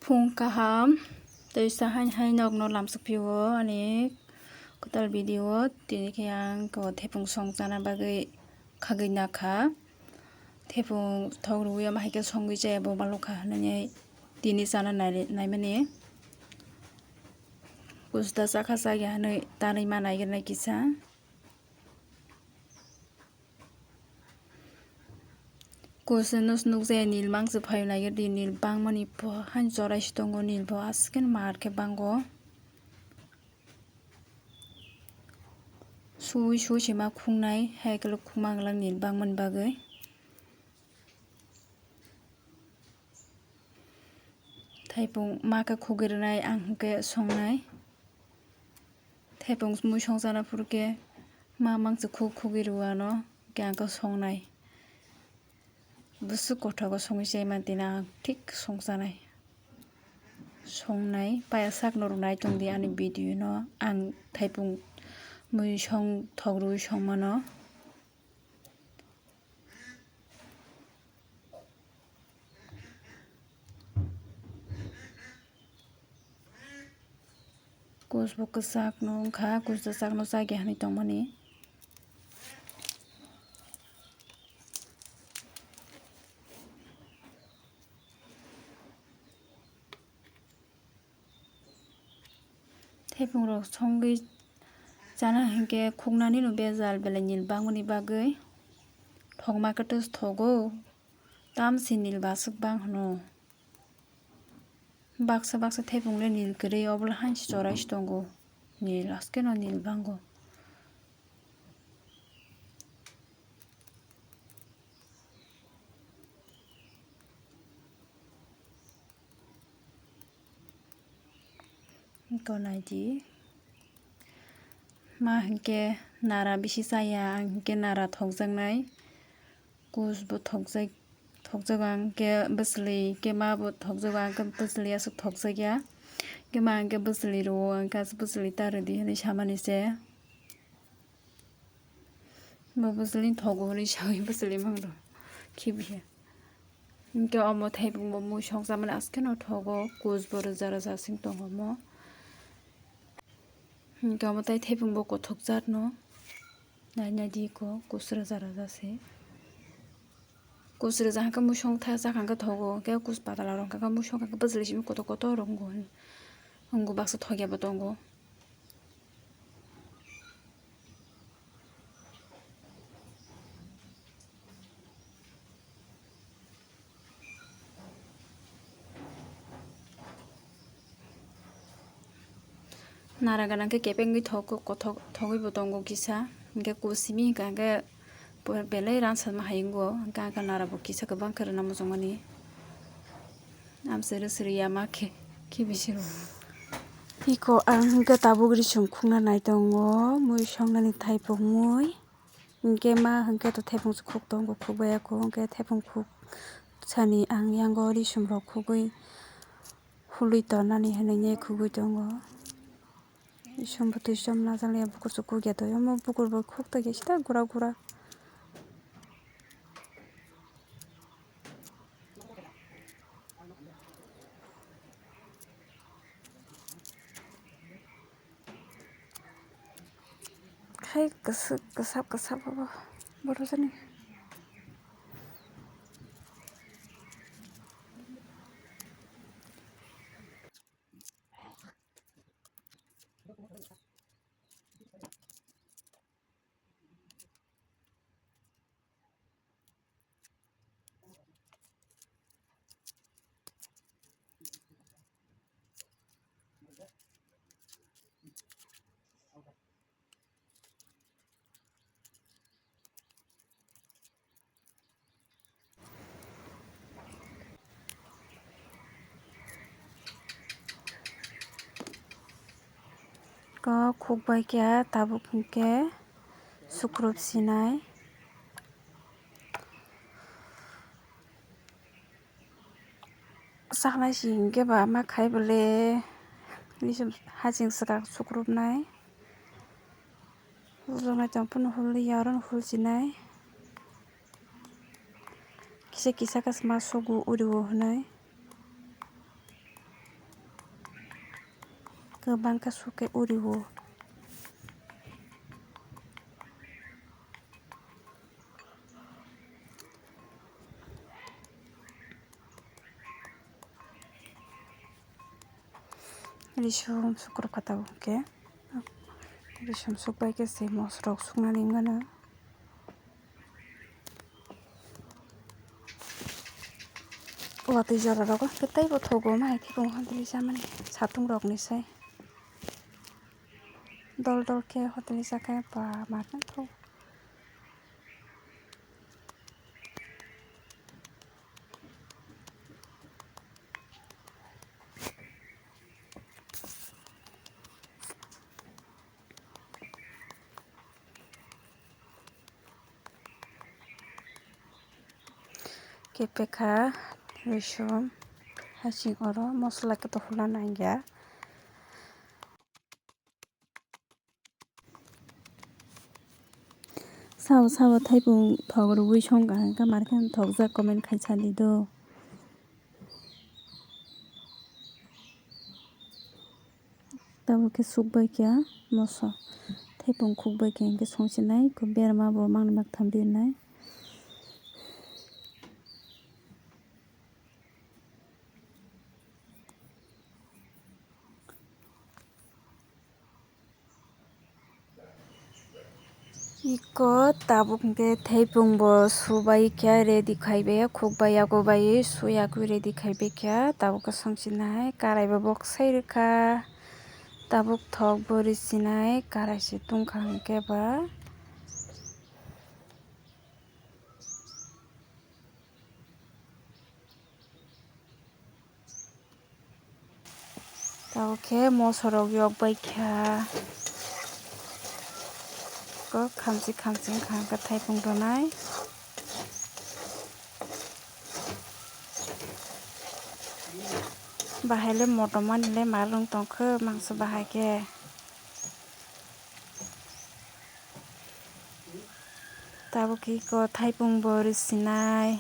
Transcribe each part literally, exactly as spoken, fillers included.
Phung kaham, tei sahain hai nokno lamsok phio ani kwtal video o. Tini khe ang ko thepung song chana bagwi khagwi nakha. Thepung thok rwui omo hai khe songwi chaya bo malokha hinwi tini chana nai-, naimani. Kusta chakha chaya hinwi tanwi ma naigirnai kisa. Kusa nus nukjaya nil mangsa phaio naigir di, nil bangmani pho han chorai si tongo, nil bo aswk khe mar khe bango. Sui sui se ma khungnai, hai khe khungma glak nil bangmani bagwi. Thaipung ma khe khugwi rwnai, ang hwnkhe songnai. Thaipung mui songchana phuru khe ma mangsa khug khugwi rw ano, hwnkhe ang khe songnai. Bwswk kothogo songwi chai mantwino ang thik songchanai. Songnai paya sakno rwnai tongdi ani video no, ang thaipung mui song thok rwui songmano. Kus bo kwchak no wngkha, kus kwchak no chakya hinwi tongmani. Thaipungrok songwi chana hinkhe khuknani no bejal belai nil bangmani bagwi thokma khe twis thogo, tamsi nil baswk bang hwno. Baksa baksa thaipung le nil kwrwi, obo le hainsi chorai se tongo, nil aske no nil bango. Eko naidi. Ma hinkhe nara bisi chaya, ang hinkhe nara thokjaknai. Kus bo thokjak, thokjago ang khe bwchwlwi, khe ma bo thokjago ang khe bwchwlwi aswk thokjakya. Khe ma ang khe bwchwlwi rwo, ang khe aswk bwchwlwi ta rwdi hinwi samani se. Bo bwchwlwi thogo hinwi sawi bwchwlwi mangno khibiya. Hinkhe omo thaipung bo mui songchamani askeno thogo, kus bo rwja rwja sing tongo omo. Hinkhe omo tai thaipung bo kothok jatno. Nai nai di ko kus rwja rwja se. Kus rwja hwnkhe mui song tha chakha hwnkhe thogo, hwnkhe kus patala rok hwnkhe mui song hwnkhe bwchwlwi simi kotor kotor rok wngkha. Wngkha baksa thokya bo tongo. Nara gana khe kepengwi thok-, kothok-, thogwi bo tongo kisa, hinkhe kusimi hinkha khe belai ransa ma hai wngo, hinkhe ang khe nara bo kisa kwbang khe rwna muchungmani. Amswrwi swrwi ya ma khe, khe bisi rw. Iko ang hinkhe tabuk risum khukna nai tongo, mui songnani thaipung mui. Hinkhe ma hinkhe to thepung se khuk tongo, khuk bai ya kho, hinkhe thepung khuk sani ang yango risum rok khugwi hului tonani hinwi khugwi tongo. Isum bo twi chom najak ya bukur se khuk ya to, omo bukur bo khuk tongya sita gura gura. Hai kwswk kwsap kwsap obo borok jani. Ko khuk bai khe tabuk hinkhe sukrup sinai. Saknai si hinkhe ba ma khai bole, haching swkang sukrupnai. Hujaknai tong phano hul ya, oro no hul sinai. Kisa kisa khe ma sugo uri o hinwi. Kwbangkha suke uriwo. Risum sukrok kha tabuk khe. Risum sukbai khe se mosrok suknani wngmano. Watwi jora rogo hwnkhe teibo thogo, mai khe bo hantli chamani satung rokni sai. Dol dol khe hoteli chakhe ba ma khe tho. Kepekha, risum, hasing oro mosola khe to hula nangya. Sabo sabo thaipung thok rwui song kaham khe mar khe thokjak comment khai sadi do. Tabuk khe sukbai kha moso thaipung khukbai kha hinkhe songchinai berma bo mangni maktham rinai. Iko tabuk hwnkhe thaipung bo subai khe ready khai bai, khukbai yago bai suya khe ready khai bai khe tabuk khe songchinai karai bo bok sai rwkha. Tabuk thok bo risinai karai se tungkha hwnkhe ba. Tabuk khe mosorok yok bai kha. Ko khamchi khamchi wngkha hwnkhe thaipung rwnai. Bahai le motom ani le malung tongkhe mangso bahai khe. Tabuk khe iko thaipung bo risinai.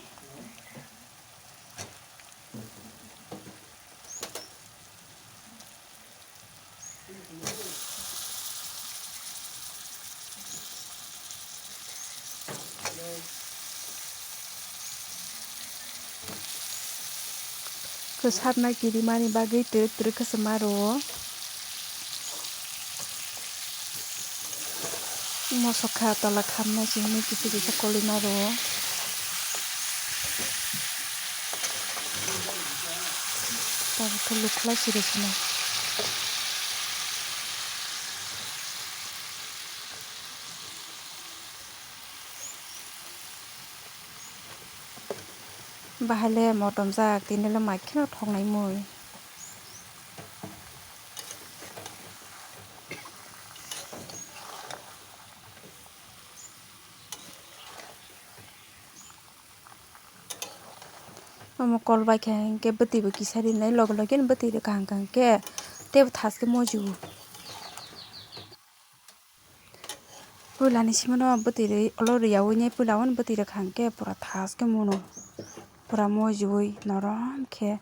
Kwsarna kirimani bagwi twrwk twrwk khe se ma rwo. Mosok kha tola khamnai se hwnwi kisa kisa kolima rwo. Tabuk khe lukhlai se rw swnai. Bahai le motom jak, tini le mai kheno thoknai mui. Omo kol bai khe hinkhe bwtwi bo kisa rinai, loge loge no bwtwi rw kaham kaham khe teibo thaske mojiwo. Puila ni simi no bwtwi rwi, olo rwyaui nai puila o no bwtwi rwkha hwnkhe pura thaske mono, pura mojiui norom khe.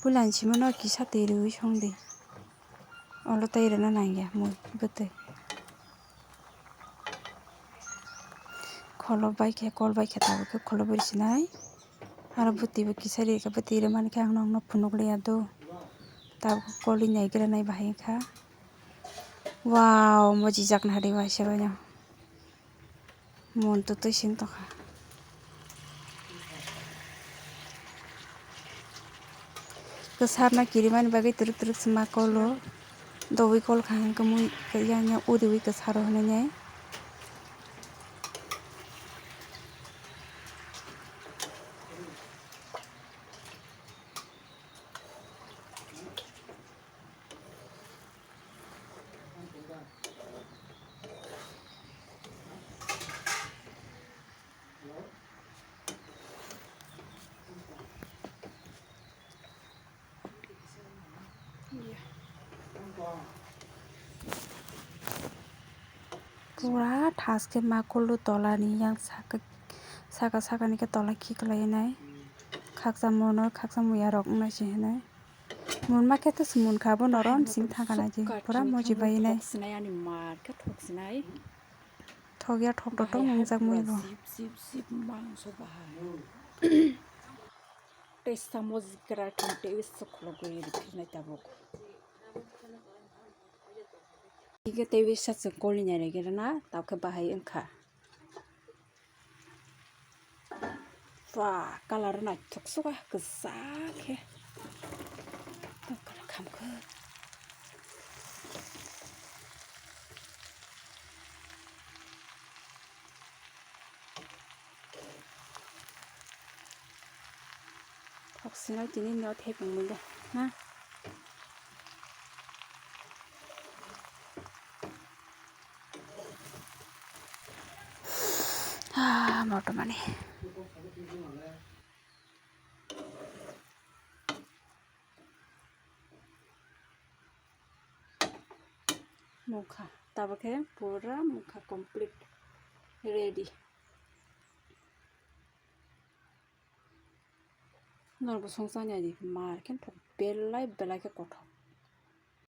Puila ni simi no kisa twi rwui song di, olo tei rwna nangya mui bwtwi. Kholo bai khe, kol bai khe tabuk khe kholo bo risinai. Aro bwtwi bo kisa ri khe bwtwi rwmani khe ang nokno phunuk liya do. Tabuk kol ri naigra nai bahai wngkha. Wow, mojijak nahari waisa baino. Mon to twi sing tongkha. Kwsarna kirimani bagwi twrwk twrwk se ma kolo. Doui kol kha hwnkhe mui yang yang uriui kwsaro hinwi nai. Pura thaske ma kulu tola ni yang saka, saka saka ni khe tola khiklai nai. Khakchangma no khakchangma yarok wngna se hinwi. Munma khe to se munkha bo norom sing thangkha nai je. Pura moji bai nai. Thok sinai ani mar khe thok sinai. Thok ya thok to to mungjak mui bo. Zip zip zip mangso bahai. Tei samoj kra thum tei sok khulogwi rikhinai tabuk. Ike tei bisa chwng koli nai rege rwna, tao khe bahai wngkha. Ba, colour naithok suka kwchak khe. Tao khe khamkhe. Thok sinai tini no thepung mui da, ha? Ah, motomani. Mukha, tabuk khe pura mukha complete ready. Norok bo songchani adi mar khe belai belai khe kothok.